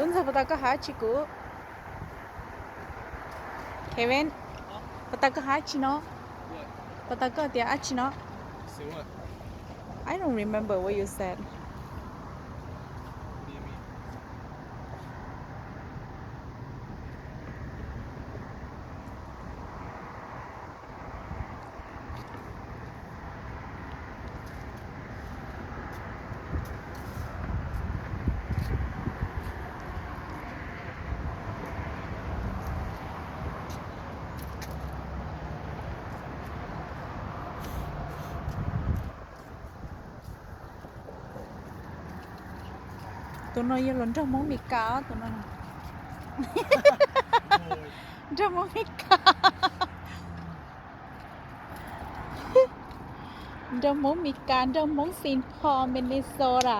Ntxawg, puas tau koj hais dab tsi kuv? Kevin, puas tau koj hais dab tsi no? Puas tau koj tias dab tsi no? I don't remember what you said. Tus no yog los nrog Hmoob Mes Kas, tus no nrog Hmoob Mes Kas. Nrog Hmoob Mes Kas, nrog Hmoob Saint Paul, Minnesota.